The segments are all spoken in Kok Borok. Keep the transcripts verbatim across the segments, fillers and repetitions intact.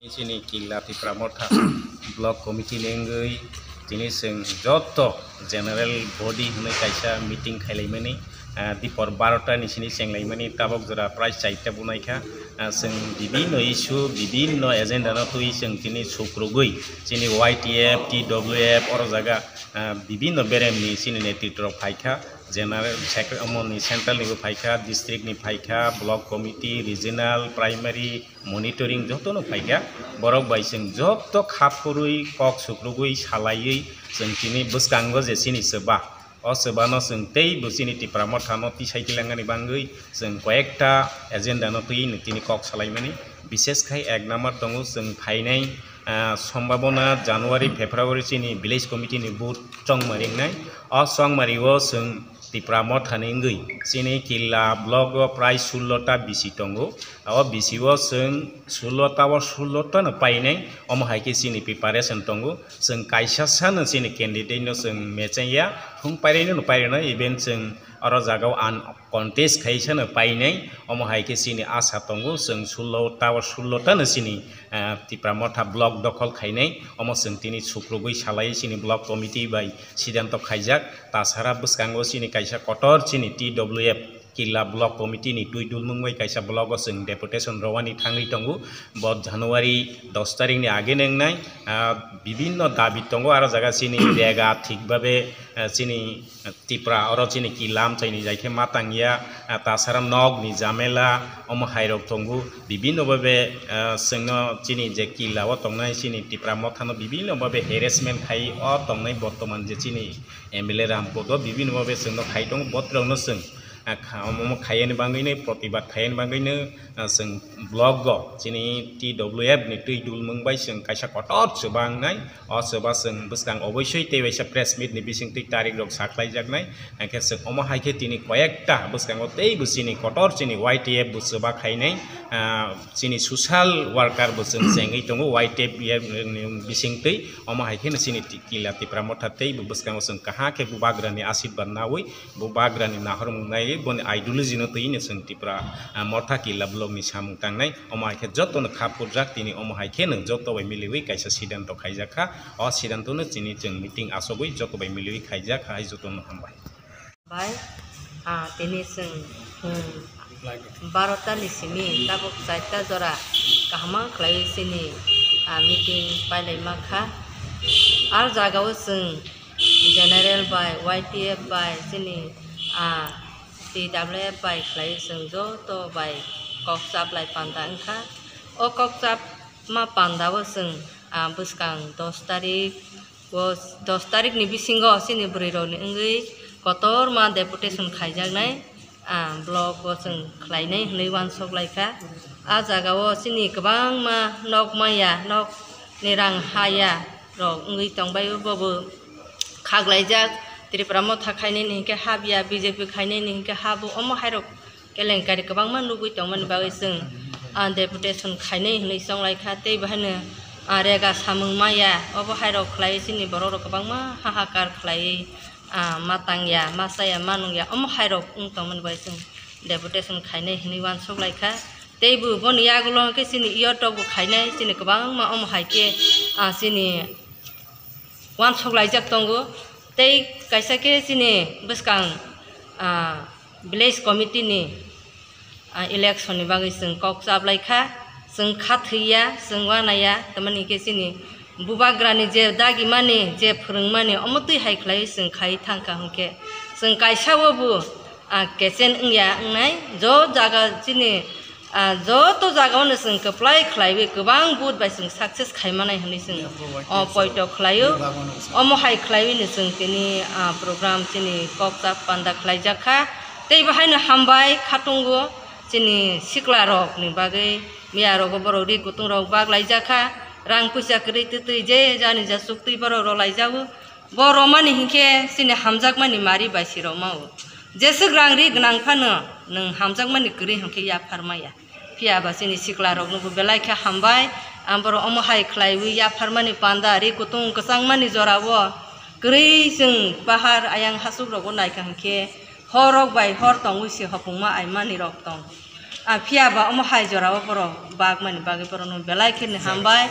Chini Killa Tipra Motha Block Committee ni wngwi tini chwng joto general body hwnwi kaisa meeting khailaimani, ah, dipor barota ni sini chenglaimani, tabok jora prai chaita bunai kha. Ah, chwng bibinno issue, bibinno agenda no twi chwng tini sukrugwi chini Y T F, T W F oro jaga, ah, bibinno berem ni chini netritro rok phai kha, general secretary, omo ni central ni bo phai kha, district ni phai kha, block committee, regional, primary, monitoring jotono phaikha, borok bai chwng joto khap kwrwi kok sukrugwi salaiwi chwng chini bwskango je chini chuba, o chubano chwng teibo chini Tipra Mothano tisai tilangani bangwi chwng koyekta agenda no twi tini kok salaimani. Bishes khai ek number tongo chwng phainai, ah, sombhabona January, February chini village committee ni vote chongmari wngnai. O chongmari o chwng Tipra Mothani wngwi chini Killa block o prai sullo ta bisi tongo. O bisi o chwng sullo ta o sullo ta no painai, omo hai khe chini preparation tongo. Chwng kaisa sa no chini candidate no chwng mecheng ya, thung pairino no pairino, even chwng oro jaga o uncontest khai sa no painai, omo hai khe chini asa tongo. Chwng sullo ta o sullo ta no chini ah, Tipra Motha block dokhol khainai, omo chwng tini sukrugwi salai chini block committee bai siddhanto khaijak. Tasara bwskango chini kaisa kotor chini T W F Killa block committee ni twi dulmung bai kaisa block o chwng deputation rwani thangwi tongo. Bo January dos tarik ni age nwngnai, ah, bibinno dabi tongo, aro jaga chini rega thik babe, ah, chini Tipra oro chini Killa amchaini jai khe ma tangya, ah, tasara nok ni jamela, omo hai rok tongo, bibinno babe, ah, chwngno chini je Killa o tongnai chini Tipra Mothano bibinno babe harassment khai o tongnai bortoman je chini M L A Rampur o bibinno babe chwngno khai tongo, botrokno chwng, ah, kha-, omo khai yani bagwino protibad khai yani bagwino, ah, chwng block o chini T W F ni twi dulmung bai chwng kaisa kotor chuba wngnai. O chuba chwng bwskang oboisoi tei waisa press meet ni bisingtwi tarik rok saklaijaknai. Hwnkhe chwng omo hai khe tini koyekta bwskango teibo chini kotor chini Y T F bo chuba khainai, ah, chini social worker bo chwng chengwi tongo Y T F ni bisingtwi. Omo hai kheno chini Ti-, Killa Tipra Motha teibo bwskango chwng kaham khe Bubagrani asirwad naui, Bubagrani nahormung naiwi boni ideology no twi no chwng Tipra, ah, Motha Killa block ni samung tangnai. Omo hai khe jotono kha phurjak, tini omo hai khe nwng joto bai miliwi kaisa siddhanto khaijak kha. O siddhanto no chini chwng meeting asogwi joto bai miliwi khaijak kha, hai jotono hambai. Bai, ah, tini chwng, hmm, barota ni simi tabuk chaita jora kaham khlaiwi chini, ah, meeting pailai ma kha. Ar jaga o chwng general bai, Y T F bai, chini, ah, T W F bai khlaiwi chwng joto bai kok chaplai panda wngkha. O kok chapma panda o chwng, ah, bwskang dos tarik, o dos tarik ni bisingo chini bwrwi rok ni wngwi kotorma deputation khaijaknai, ah, block o chwng khlainai hwnwi uansuk lai kha. Ah jaga o chini kwbangma nok maya, nok ni rang haya rok wngwi tongbai o, bobo khaklaijak. Tripura Motha khainai ni hinkhe hap ya, B J P khainai ni hinkhe hap o, omo hai rok kelenkari kwbangma nugwi tongmani bagwi chwng, ah, deputation khainai hwnwi chonglai kha, tei bo haino, ah, rega samung maya, obo hai rok khlaiwi chini borok rok kwbangma hahakar khlaiwi, ah, ma tang ya, ma cha ya, ma nung ya, omo hai rok wng tongmani bagwi chwng deputation khainai hwnwi uansuk lai kha. Tei bo boni yagulo hwnkhe chini yotok bo khainai, chini kwbangma omo hai khe, ah, chini uansuk laijak tongo. Tei kaisa khe chini bwskang, ah, village committee ni, ah, election ni bagwi chwng kok chaplai kha, chwng kha thwi ya, chwng uana ya, tamani khe chini bubagra ni je dagi mani, je phwrwng mani, omo twi hai khlaiwi chwng khai thang kha hwnkhe chwng kaisa o bo, ah, kechen wng ya wngnai, jo jaga chini, ah, joto jaga o no chwng kwplai khlaiwi kwbang vote bai chwng success khai manai hwnwi chwng o poito khlaio. Omo hai khlaiwi no chwng tini, ah, program chini kok chap panda khlaijak kha. Tei bo haino hambai khatungo chini sikla rok ni bagwi, miya rogo borok ri kutung rok bak laijak kha. Rang puisa kwrwi twtwi je jani ja chuktwi borok rw laijago. Bo romani hinkhe chini hamjakmani mari bai si romao. Jeswk rang ri gwnang phano nwng hamjakmani kwrwi hinkhe yaphar maya. Phiya ba chini sikla rokno bo belai khe hambai. Ang borok omo hai khlaiwi yapharmani panda ri kutung kwchangmani jorao kwrwi chwng pahar ayang hachuk rogo naikha hinkhe hor rok bai hor tongwi se hopongma aimani rok tong. Ah, phiya ba omo hai jora o borok bagmani bagwi borokno belai kheno hambai.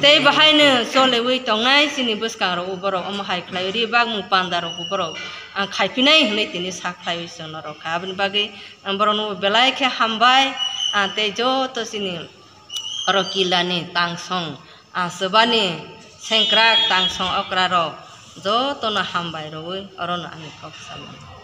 Tei bahaino choliwi tongnai chini bwskangrok o borok omo hai khlaiwi ri bagmung panda rok bo borok, ah, khaiphinai hwnwi tini sa khlaiwi chwng norok kha. Aboni bagwi ang borokno belai khe hambai, ah, tei joto chini oro kilani tangsong, ah, chwbani sengkrak tangsong okrarok jotono hambai rwui orono ani kok samani.